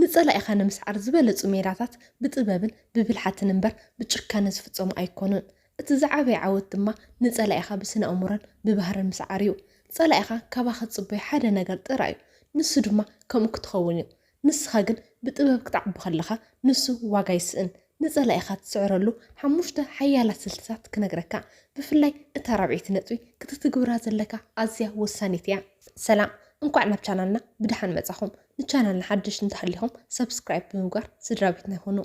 ንጸላኢኻ ንምስዓር ዝበለጹ ሜላታት ብጥበብን ብብልሓትን እምበር ብጭካነ ዝፍጸሙ ኣይኮኑን። እቲ ዝዓበየ ዓወት ድማ ንጸላኢኻ ብስነ ኣእምሮን ብባህርን ምስዓር እዩ። ጸላኢኻ ካባኻ ዝጽበዮ ሓደ ነገር ጥራይ እዩ። ንሱ ድማ ከምኡ ክትኸውን እዩ። ንስኻ ግን ብጥበብ ክትዓቢ ከለኻ ንሱ ዋጋ ይስእን። ንጸላኢኻ ትስዕረሉ ሓሙሽተ ሓያላት ስልትታት ክነግረካ። ብፍላይ እታ ራብዐይቲ ነጥቢ ክትትግብራ ዘለካ ኣዝያ ወሳኒት እያ። ሰላም፣ እንኳዕ ናብ ቻናልና ብደሓን መጻኹም። ንቻናልና ሓድሽ እንተሃሊኹም ሰብስክራይብ ብምግባር ስድራ ቤትና ይኹኑ።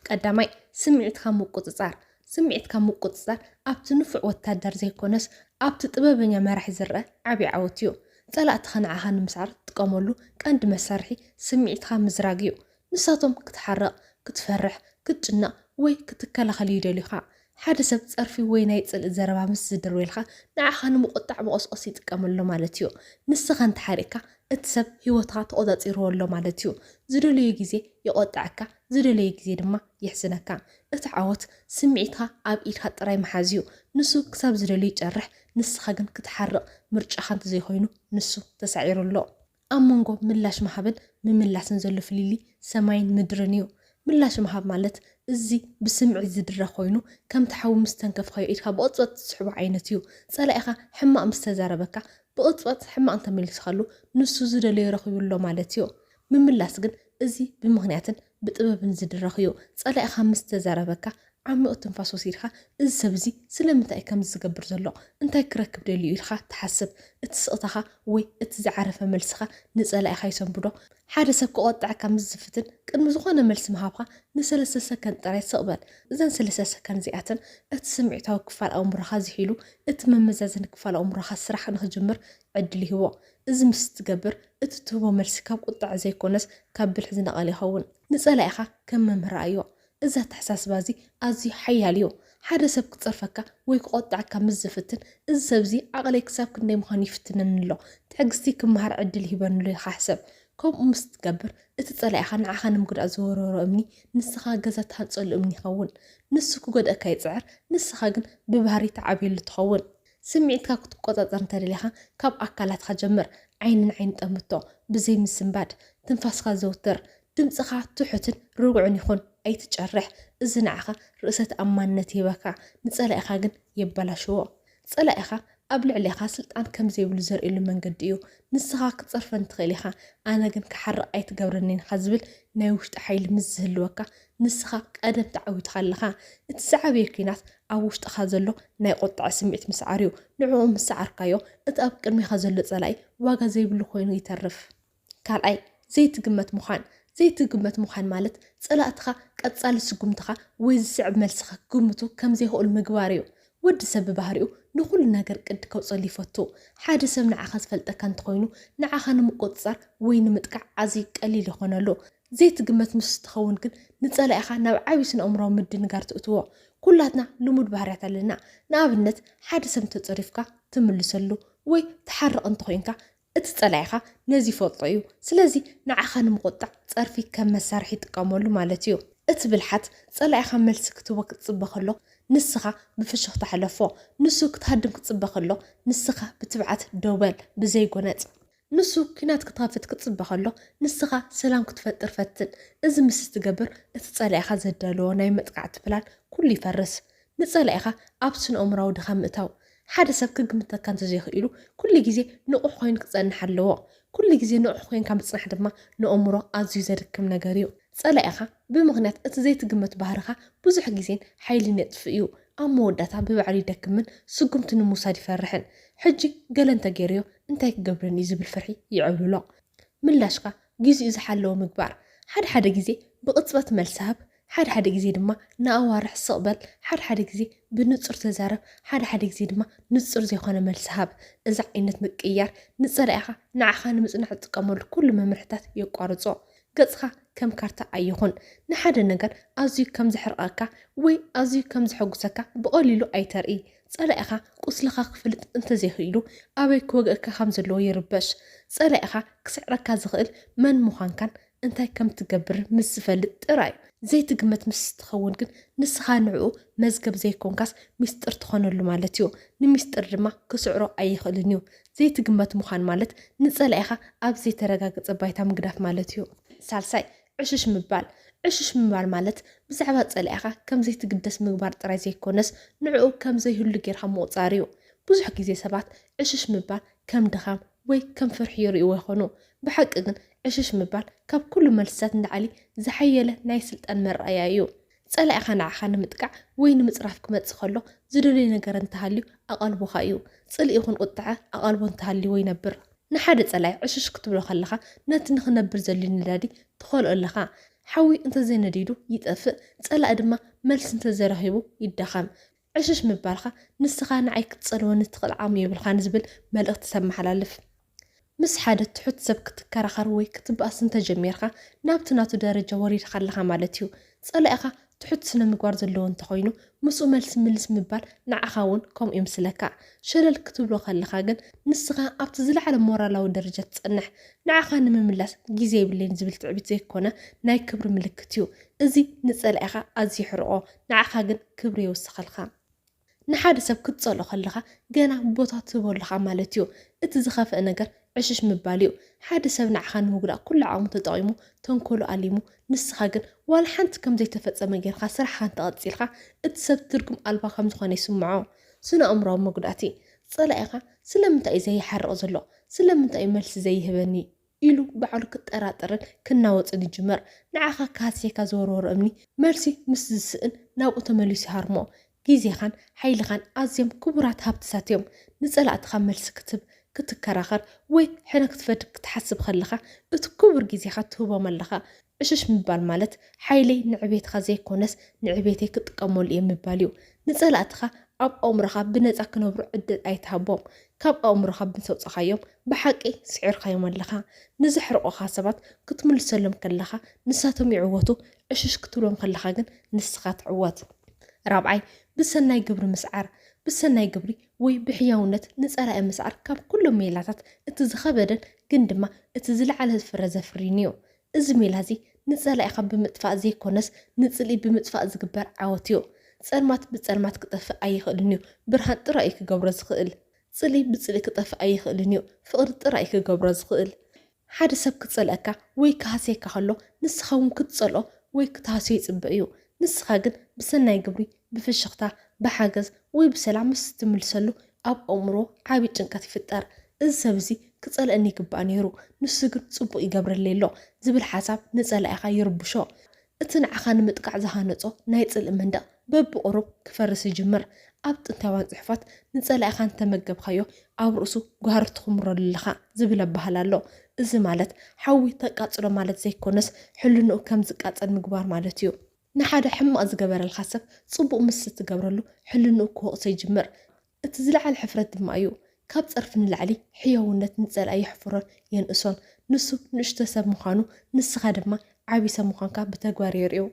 ቀዳማይ፣ ስምዒትካ ምቁጽጻር። ስምዒትካ ምቁጽጻር ኣብቲ ንፉዕ ወታደር ዘይኮነስ ኣብቲ ጥበበኛ መራሒ ዝረአ ዓቢ ዓወት እዩ። ጸላእትኻ ንዓኻ ንምስዓር ትጥቀመሉ ቀንዲ መሳርሒ ስምዒትካ ምዝራግ እዩ። ንሳቶም ክትሓርቕ፣ ክትፈርሕ፣ ክትጭነቕ ወይ ክትከላኸል ይደልዩኻ። ሓደ ሰብ ጸርፊ ወይ ናይ ጽልኢ ዘረባ ምስ ዝድርብየልካ ንዓኻ ንምቁጣዕ መቖስቆሲ ይጥቀመሉ ማለት እዩ። ንስኻ እንተሓሪቕካ እቲ ሰብ ህይወትኻ ተቖጻጺርዎ ኣሎ ማለት እዩ። ዝደለዮ ግዜ ይቆጥዓካ፣ ዝደለዮ ግዜ ድማ የሕዝነካ። እቲ ዓወት ስምዒትካ ኣብ ኢድካ ጥራይ ምሓዝ እዩ። ንሱ ክሳብ ዝደልዮ ይጨርሕ፣ ንስኻ ግን ክትሓርቕ ምርጫኻ እንተዘይኮይኑ ንሱ ተሳዒሩ ኣሎ። ኣብ መንጎ ምላሽ ምሃብን ምምላስን ዘሎ ፍልልይ ሰማይን ምድርን እዩ። ምላሽ ምሃብ ማለት እዚ ብስምዒት ዝድረ ኮይኑ ከምቲ ሓዊ ምስ ተንከፍካዮ ኢድካ ብቕጽበት ትስሕቦ ዓይነት እዩ። ጸላኢኻ ሕማቕ ምስ ተዛረበካ ብቕጽበት ሕማቕ እንተመሊስካሉ ንሱ ዝደለዮ ረኺቡ ኣሎ ማለት እዩ። ምምላስ ግን እዚ ብምኽንያትን ብጥበብን ዝድረኽ እዩ። ጸላኢኻ ምስ ተዛረበካ ዓሚቕ ትንፋስ ወሲድካ፣ እዚ ሰብ እዚ ስለምንታይ እዩ ከምዚ ዝገብር ዘሎ? እንታይ ክረክብ ደልዩ ኢልካ ትሓስብ። እቲ ስቕታኻ ወይ እቲ ዝዓረፈ መልስኻ ንጸላኢኻ ይሰንብዶ። ሓደ ሰብ ክቖጥዐካ ምስ ዝፍትን ቅድሚ ዝኾነ መልሲ ምሃብካ ንሰለስተ ሰከንድ ጥራይ ስቕ በል። እዘን ሰለስተ ሰከንድ እዚኣተን እቲ ስምዒታዊ ክፋል ኣእምሮኻ ዝሒሉ እቲ መመዛዘኒ ክፋል ኣእምሮኻ ስራሕ ንኽጅምር ዕድል ይህቦ። እዚ ምስ ትገብር እቲ ትህቦ መልሲ ካብ ቁጥዐ ዘይኮነስ ካብ ብልሒ ዝነቐለ ይኸውን። ንጸላኢኻ ከም መምህር ረኣዮ። እዚ ኣተሓሳስባ እዚ ኣዝዩ ሓያል እዩ። ሓደ ሰብ ክጸርፈካ ወይ ክቖጥዓካ ምስ ዝፍትን፣ እዚ ሰብ እዚ ዓቕለይ ክሳብ ክንደይ ምዃኑ ይፍትነኒ ኣሎ፣ ትዕግስቲ ክመሃር ዕድል ይህበኒ ኣሎ ኢልካ ሕሰብ። ከምኡ ምስ ትገብር፣ እቲ ጸላኢኻ ንዓኻ ንምጉዳእ ዝወርወሮ እምኒ ንስኻ ገዛ ትሃንጸሉ እምኒ ይኸውን። ንሱ ክጎድኣካ ይጽዕር፣ ንስኻ ግን ብባህሪ ትዓብየሉ ትኸውን። ስምዒትካ ክትቆጻጸር እንተደሊኻ ካብ ኣካላትካ ጀምር። ዓይኒ ንዓይኒ ጠምቶ፣ ብዘይ ምስንባድ፣ ትንፋስካ ዘውትር፣ ድምጽኻ ትሑትን ርጉዕን ይኹን፣ ኣይትጨርሕ። እዚ ንዓኻ ርእሰ ተኣማንነት ይህበካ፣ ንጸላኢኻ ግን የበላሽዎ። ጸላኢኻ ኣብ ልዕሌኻ ስልጣን ከም ዘይብሉ ዘርእየሉ መንገዲ እዩ። ንስኻ ክትጸርፈኒ ትኽእል ኢኻ፣ ኣነ ግን ክሓርቕ ኣይትገብረንን ኢኻ ዝብል ናይ ውሽጢ ሓይሊ ምስ ዝህልወካ፣ ንስኻ ቀደም ተዓዊትካ ኣለኻ። እቲ ዝዓበየ ኲናት ኣብ ውሽጥኻ ዘሎ ናይ ቁጥዐ ስምዒት ምስዓር እዩ። ንዕኡ ምስ ሰዓርካዮ፣ እቲ ኣብ ቅድሜኻ ዘሎ ጸላኢ ዋጋ ዘይብሉ ኮይኑ ይተርፍ። ካልኣይ፣ ዘይትግመት ምዃን። ዘይትግመት ምዃን ማለት ጸላእትኻ ቀጻሊ ስጉምትኻ ወይ ዝስዕብ መልስኻ ክግምቱ ከም ዘይኽእሉ ምግባር እዩ። ወዲ ሰብ ብባህሪኡ ንኹሉ ነገር ቅዲ ከውጸሉ ይፈቱ። ሓደ ሰብ ንዓኻ ዝፈልጠካ እንተኾይኑ፣ ንዓኻ ንምቁጽጻር ወይ ንምጥቃዕ ኣዝዩ ቀሊል ይኾነሉ። ዘይትግመት ምስ ትኸውን ግን ንጸላኢኻ ናብ ዓቢ ስነ-ኣእምሮኣዊ ምድንጋር ትእትዎ። ኩላትና ልሙድ ባህርያት ኣለና። ንኣብነት፣ ሓደ ሰብ እንተጸሪፍካ ትምልሰሉ ወይ ትሓርቕ እንተኾይንካ፣ እቲ ጸላኢኻ ነዚ ይፈልጦ እዩ። ስለዚ ንዓኻ ንምቁጣዕ ጸርፊ ከም መሳርሒ ይጥቀመሉ ማለት እዩ። እቲ ብልሓት፣ ጸላኢኻ መልሲ ክትህቦ ክትጽበ ከሎ ንስኻ ብፍሽኽታ ሕለፎ። ንሱ ክትሃድም ክትጽበ ከሎ ንስኻ ብትብዓት ደው በል፣ ብዘይ ጎነጽ። ንሱ ኲናት ክትኸፍት ክትጽበ ከሎ ንስኻ ሰላም ክትፈጥር ፈትን። እዚ ምስ ትገብር እቲ ጸላኢኻ ዘዳለዎ ናይ መጥቃዕቲ ፕላን ኩሉ ይፈርስ። ንጸላኢኻ ኣብ ስነ-ኣእምሮኣዊ ድኻም ምእታው። ሓደ ሰብ ክግምተካ እንተዘይኽኢሉ፣ ኩሉ ግዜ ንቑሕ ኮይኑ ክጸንሕ ኣለዎ። ኩሉ ግዜ ንቑሕ ኮይንካ ምጽናሕ ድማ ንኣእምሮ ኣዝዩ ዘድክም ነገር እዩ። ጸላኢኻ ብምኽንያት እቲ ዘይትግመት ባህርኻ ብዙሕ ግዜን ሓይልን የጥፍእ እዩ። ኣብ መወዳእታ ብባዕሉ ይደክምን ስጉምቲ ንምውሳድ ይፈርሕን። ሕጂ ገለ እንተገይረዮ እንታይ ክገብረኒ እዩ ዝብል ፍርሒ ይዕብልሎ። ምላሽካ ግዜኡ ዝሓለወ ምግባር። ሓደ ሓደ ግዜ ብቕጽበት መልሲ ሃብ፣ ሓደ ሓደ ግዜ ድማ ንኣዋርሕ ስቕ በል፣ ሓደ ሓደ ግዜ ብንጹር ተዛረብ፣ ሓደ ሓደ ግዜ ድማ ንጹር ዘይኮነ መልሲ ሃብ። እዚ ዓይነት ምቅይያር ንጸላኢኻ ንዓኻ ንምጽናዕ ዝጥቀመሉ ኩሉ መምርሕታት የቋርጾ። ገጽኻ ከም ካርታ ኣይኹን። ንሓደ ነገር ኣዝዩ ከም ዘሕርቐካ ወይ ኣዝዩ ከም ዘሐጉሰካ ብቐሊሉ ኣይተርኢ። ጸላኢኻ ቁስልኻ ክፈልጥ እንተዘይኽኢሉ፣ ኣበይ ክወግኣካ ከም ዘለዎ ይርበሽ። ጸላኢኻ ክስዕረካ ዝኽእል መን ምዃንካን እንታይ ከም ትገብር ምስ ዝፈልጥ ጥራይ እዩ። ዘይትግመት ምስ ትኸውን ግን፣ ንስኻ ንዕኡ መዝገብ ዘይኮንካስ፣ ሚስጥር ትኾነሉ ማለት እዩ። ንሚስጥር ድማ ክስዕሮ ኣይኽእልን እዩ። ዘይትግመት ምዃን ማለት፣ ንጸላኢኻ ኣብ ዘይተረጋገጸ ባይታ ምግዳፍ ማለት እዩ። ሳልሳይ፣ ዕሽሽ ምባል። ዕሽሽ ምባል ማለት ብዛዕባ ጸላኢኻ ከም ዘይትግደስ ምግባር ጥራይ ዘይኮነስ፣ ንዕኡ ከም ዘይህሉ ጌርካ ምቑጻር እዩ። ብዙሕ ግዜ ሰባት ዕሽሽ ምባል ከም ድኻም ወይ ከም ፍርሒ ይርእይዎ ይኾኑ። ብሓቂ ግን፣ ዕሽሽ ምባል ካብ ኩሉ መልስታት ንላዕሊ ዝሓየለ ናይ ስልጣን መረኣያ እዩ። ጸላኢኻ ንዓኻ ንምጥቃዕ ወይ ንምጽራፍ ክመጽእ ከሎ፣ ዝደልዮ ነገር እንተሃልዩ ኣቓልቦኻ እዩ። ጽልኢ ይኹን ቁጥዐ ኣቓልቦ እንተሃልይዎ ይነብር። ንሓደ ጸላኢ ዕሽሽ ክትብሎ ከለኻ፣ ነቲ ንኽነብር ዘድልዮ ነዳዲ ትኸልኦ ኣለኻ። ሓዊ እንተዘይነዲዱ ይጠፍእ፣ ጸላኢ ድማ መልሲ እንተዘይረኺቡ ይዳኸም። ዕሽሽ ምባልኻ፣ ንስኻ ንዓይ ክትጸልወኒ ትኽእል ዓቕሚ የብልኻን ዝብል መልእኽቲ ተመሓላልፍ። ምስ ሓደ ትሑት ሰብ ክትከራኸር ወይ ክትበኣስ እንተጀሚርካ፣ ናብቲ ናቱ ደረጃ ወሪድካ ኣለኻ ማለት እዩ። ጸላኢኻ ትሑት ስነ ምግባር ዘለዎ እንተኾይኑ፣ ምስኡ መልሲ ምልስ ምባል ንዓኻ እውን ከምኡ ይምስለካ። ሸለል ክትብሎ ከለኻ ግን፣ ንስኻ ኣብቲ ዝለዓለ ሞራላዊ ደረጃ ትጸንሕ። ንዓኻ ንምምላስ ግዜ የብለይን ዝብል ትዕቢት ዘይኮነ፣ ናይ ክብሪ ምልክት እዩ። እዚ ንጸላኢኻ ኣዝዩ የሕርቖ፣ ንዓኻ ግን ክብሪ የውስኸልካ። ንሓደ ሰብ ክትጸልኦ ከለኻ፣ ገና ቦታ ትህቦ ኣለኻ ማለት እዩ። እቲ ዝኸፍአ ነገር ዕሽሽ ምባል እዩ። ሓደ ሰብ ንዓኻ ንምጉዳእ ኩሉ ዓቕሙ ተጠቒሙ፣ ተንኮሉ ኣሊሙ፣ ንስኻ ግን ዋላ ሓንቲ ከም ዘይተፈጸመ ጌርካ ስራሕኻ እንተቐጺልካ፣ እቲ ሰብ ትርጉም ኣልባ ከም ዝኾነ ይስምዖ። ስነ ኣእምሮኣዊ መጉዳእቲ። ጸላኢኻ ስለምንታይ እዩ ዘይሓርቕ ዘሎ? ስለምንታይ እዩ መልሲ ዘይህበኒ? ኢሉ ባዕሉ ክጠራጠርን ክናወጽን ይጅምር። ንዓኻ ክሃስየካ ዝወርወሮ እምኒ፣ መልሲ ምስ ዝስእን ናብኡ ተመሊሱ ይሃርሞ። ግዜኻን ሓይልኻን ኣዝዮም ክቡራት ሃብትታት እዮም። ንጸላእትኻ መልሲ ክትህብ፣ ክትከራኸር ወይ ሕነ ክትፈዲ ክትሓስብ ከለኻ፣ እቲ ክቡር ግዜኻ ትህቦም ኣለኻ። ዕሽሽ ምባል ማለት፣ ሓይለይ ንዕቤትኻ ዘይኮነስ ንዕቤተይ ክጥቀመሉ እየ ምባል እዩ። ንጸላእትኻ ኣብ ኣእምሮኻ ብነጻ ክነብሩ ዕድል ኣይትሃቦም። ካብ ኣእምሮኻ ምስ ኣውጻኻዮም፣ ብሓቂ ስዒርካዮም ኣለኻ። ንዘሕርቑኻ ሰባት ክትምልሰሎም ከለኻ፣ ንሳቶም ይዕወቱ፣ ዕሽሽ ክትብሎም ከለኻ ግን ንስኻ ትዕወት። ራብዓይ፣ ብሰናይ ግብሪ ምስዓር። ብሰናይ ግብሪ ወይ ብሕያውነት ንጸላኢ ምስዓር ካብ ኩሎም ሜላታት እቲ ዝኸበደን ግን ድማ እቲ ዝለዓለ ፍረ ዘፍርይን እዩ። እዚ ሜላ እዚ ንጸላኢኻ ብምጥፋእ ዘይኮነስ፣ ንጽልኢ ብምጥፋእ ዝግበር ዓወት እዩ። ጸልማት ብጸልማት ክጠፍእ ኣይኽእልን እዩ፣ ብርሃን ጥራይ እዩ ክገብሮ ዝኽእል። ጽልኢ ብጽልኢ ክጠፍእ ኣይኽእልን እዩ፣ ፍቕሪ ጥራይ እዩ ክገብሮ ዝኽእል። ሓደ ሰብ ክጸልአካ ወይ ክሃስየካ ከሎ፣ ንስኻ እውን ክትጸልኦ ወይ ክትሃስዮ ይጽበ እዩ። ንስኻ ግን ብሰናይ ግብሪ፣ ብፍሽኽታ፣ ብሓገዝ ወይ ብሰላም ምስ ትምልሰሉ፣ ኣብ ኣእምሮ ዓቢ ጭንቀት ይፍጠር። "እዚ ሰብ እዚ ክጸልአኒ ይግባእ ነይሩ፣ ንሱ ግን ጽቡቕ ይገብረለይ ኣሎ" ዝብል ሓሳብ ንጸላኢኻ ይርብሾ። እቲ ንዓኻ ንምጥቃዕ ዝሃነጾ ናይ ጽልኢ መንደቕ በብቑሩብ ክፈርስ ይጅምር። ኣብ ጥንታውያን ጽሑፋት፣ "ንጸላኢኻ እንተመገብካዮ፣ ኣብ ርእሱ ጓህሪ ትኹምረሉ ኣለኻ" ዝብል ኣበሃህላ ኣሎ። እዚ ማለት፣ ሓዊ ተቃጽሎ ማለት ዘይኮነስ፣ ሕልንኡ ከም ዝቃጸል ምግባር ማለት እዩ። ንሓደ ሕማቕ ዝገበረልካ ሰብ ጽቡቕ ምስ እትገብረሉ፣ ሕልንኡ ክወቕሶ ይጅምር። እቲ ዝለዓለ ሕፍረት ድማ እዩ። ካብ ጸርፊ ንላዕሊ፣ ሕያውነት ንጸላኢ የሕፍሮን የንእሶን። ንሱ ንእሽቶ ሰብ ምዃኑ፣ ንስኻ ድማ ዓቢ ሰብ ምዃንካ ብተግባር የርእዮ።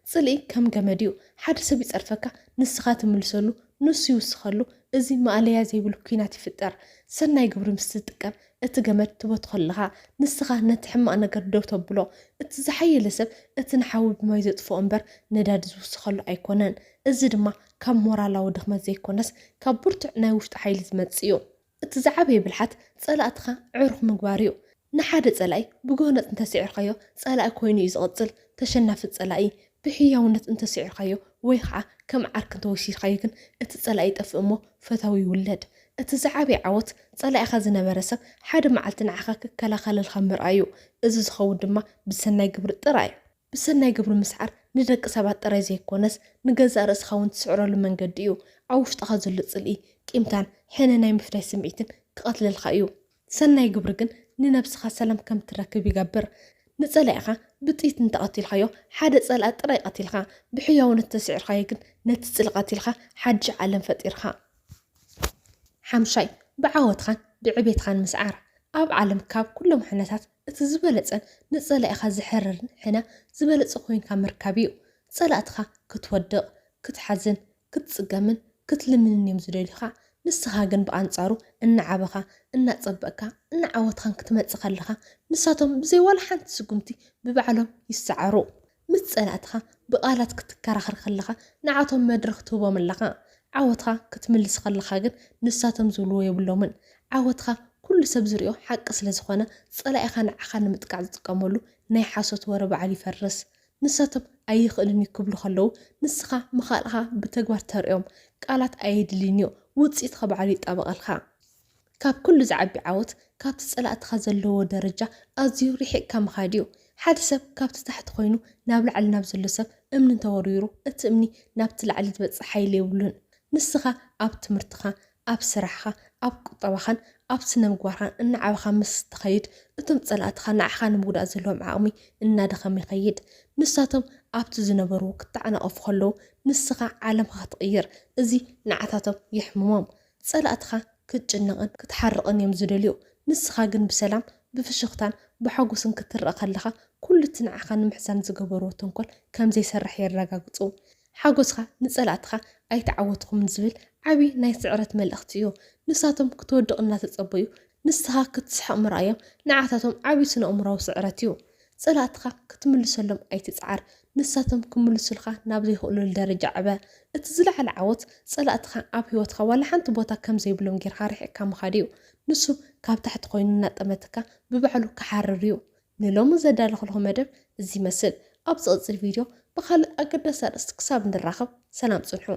ጽልኢ ከም ገመድ እዩ። ሓደ ሰብ ይጸርፈካ፣ ንስኻ ትምልሰሉ፣ ንሱ ይውስኸሉ። እዚ ማእለያ ዘይብሉ ኲናት ይፍጠር። ሰናይ ግብሪ ምስ ትጥቀም፣ እቲ ገመድ ትበትኾ ኣለኻ። ንስኻ ነቲ ሕማቕ ነገር ደው ተብሎ። እቲ ዝሓየለ ሰብ፣ እቲ ንሓዊ ብማይ ዘጥፍኦ እምበር፣ ነዳዲ ዝውስኸሉ ኣይኮነን። እዚ ድማ ካብ ሞራላዊ ድኽመት ዘይኮነስ፣ ካብ ብርቱዕ ናይ ውሽጢ ሓይሊ ዝመጽእ እዩ። እቲ ዝዓበየ ብልሓት፣ ጸላእትኻ ዕሩኽ ምግባር እዩ። ንሓደ ጸላኢ ብጎነጽ እንተስዒርካዮ፣ ጸላኢ ኮይኑ እዩ ዝቕጽል። ተሸናፊ ጸላኢ፣ ብሕያውነት እንተስዒርካዮ፣ ወይ ኸዓ ከም ዓርኪ እንተወሲድካዮ ግን፣ እቲ ጸላኢ ይጠፍእ እሞ፣ ፈታዊ ይውለድ። እቲ ዝዓበየ ዓወት፣ ጸላኢኻ ዝነበረ ሰብ ሓደ መዓልቲ ንዓኻ ክከላኸለልካ ምርኣይ እዩ። እዚ ዝኸውን ድማ ብሰናይ ግብሪ ጥራይ እዩ። ብሰናይ ግብሪ ምስዓር ንደቂ ሰባት ጥራይ ዘይኮነስ፣ ንገዛእ ርእስኻ እውን ትስዕረሉ መንገዲ እዩ። ኣብ ውሽጥኻ ዘሎ ጽልኢ፣ ቂምታን ሕነ ናይ ምፍዳይ ስምዒትን ክቐትለልካ እዩ። ሰናይ ግብሪ ግን ንነብስኻ ሰላም ከም ትረክብ ይገብር። ንጸላኢኻ ብጥይት እንተቐቲልካዮ፣ ሓደ ጸላኢ ጥራይ ቀቲልካ፣ ብሕያውነት ተስዒርካዮ ግን፣ ነቲ ጽልኢ ቀቲልካ፣ ሓድሽ ዓለም ፈጢርካ። ሓምሻይ፣ ብዓወትኻን ብዕቤትኻን ምስዓር። ኣብ ዓለም ካብ ኩሎም ሕነታት እቲ ዝበለጸን ንጸላኢኻ ዘሕርርን ሕነ፣ ዝበለጸ ኮይንካ ምርካብ እዩ። ጸላእትኻ ክትወድቕ፣ ክትሓዝን፣ ክትጽገምን ክትልምንን እዮም ዝደልዩኻ። ንስኻ ግን ብኣንጻሩ እናዓበኻ፣ እናጸበቕካ፣ እናዓወትካን ክትመጽእ ከለኻ፣ ንሳቶም ብዘይ ዋላ ሓንቲ ስጉምቲ ብባዕሎም ይሰዓሩ። ምስ ጸላእትኻ ብቓላት ክትከራኸር ከለኻ፣ ንዓቶም መድረኽ ትህቦም ኣለኻ። ዓወትኻ ክትምልስ ከለኻ ግን፣ ንሳቶም ዝብልዎ የብሎምን። ዓወትኻ ኩሉ ሰብ ዝርእዮ ሓቂ ስለ ዝኾነ፣ ጸላኢኻ ንዓኻ ንምጥቃዕ ዝጥቀመሉ ናይ ሓሶት ወረ በዓል ይፈርስ። ንሳቶም ኣይኽእልን እዩ ክብሉ ከለዉ፣ ንስኻ ምኽኣልኻ ብተግባር ተርእዮም። ቃላት ኣየድልይን እዩ፣ ውጽኢትኻ ባዕሉ ይጣበቐልካ። ካብ ኩሉ ዝዓቢ ዓወት፣ ካብቲ ጸላእትኻ ዘለዎ ደረጃ ኣዝዩ ርሒቕካ ምኻድ እዩ። ሓደ ሰብ ካብቲ ታሕቲ ኮይኑ ናብ ላዕሊ ናብ ዘሎ ሰብ እምኒ እንተወርዊሩ፣ እቲ እምኒ ናብቲ ላዕሊ ዝበጽሕ ሓይሊ የብሉን። ንስኻ ኣብ ትምህርትኻ፣ ኣብ ስራሕኻ፣ ኣብ ቁጠባኻን ኣብ ስነ ምግባርኻን እናዓበኻ ምስ ትኸይድ፣ እቶም ጸላእትኻ ንዓኻ ንምጉዳእ ዘለዎም ዓቕሚ እናደኸመ ይኸይድ። ንሳቶም ኣብቲ ዝነበርዎ ክተዓናቐፉ ከለዉ፣ ንስኻ ዓለምኻ ክትቕይር፣ እዚ ንዓታቶም የሕምሞም። ጸላእትኻ ክትጭነቕን ክትሓርቕን እዮም ዝደልዩ። ንስኻ ግን ብሰላም፣ ብፍሽኽታን ብሓጎስን ክትረኣ ከለኻ፣ ኩሉ እቲ ንዓኻ ንምሕሳን ዝገበርዎ ተንኮል ከም ዘይሰርሕ የረጋግጹ። ሓጎስኻ ንጸላእትኻ ኣይተዓወትኹምን ዝብል ዓቢ ናይ ስዕረት መልእኽቲ እዩ። ንሳቶም ክትወድቕ እናተጸበዩ፣ ንስኻ ክትስሕቕ ምርኣዮም ንዓታቶም ዓቢ ስነ-ኣእምሮኣዊ ስዕረት እዩ። ጸላእትኻ ክትምልሰሎም ኣይትጽዓር። ንሳቶም ክምልሱልካ ናብ ዘይኽእሉሉ ደረጃ ዕበ። እቲ ዝለዓለ ዓወት፣ ጸላእትኻ ኣብ ህይወትካ ዋላ ሓንቲ ቦታ ከም ዘይብሎም ጌርካ ርሒቕካ ምኻድ እዩ። ንሱ ካብ ታሕቲ ኮይኑ እናጠመተካ ብባዕሉ ክሓርር እዩ። ንሎሚ ዘዳለኹልኹም መደብ እዚ ይመስል። ኣብ ዝቕጽል ቪድዮ ብኻልእ ኣገዳሲ ኣርእስቲ ክሳብ ንራኸብ፣ ሰላም ጽንሑ።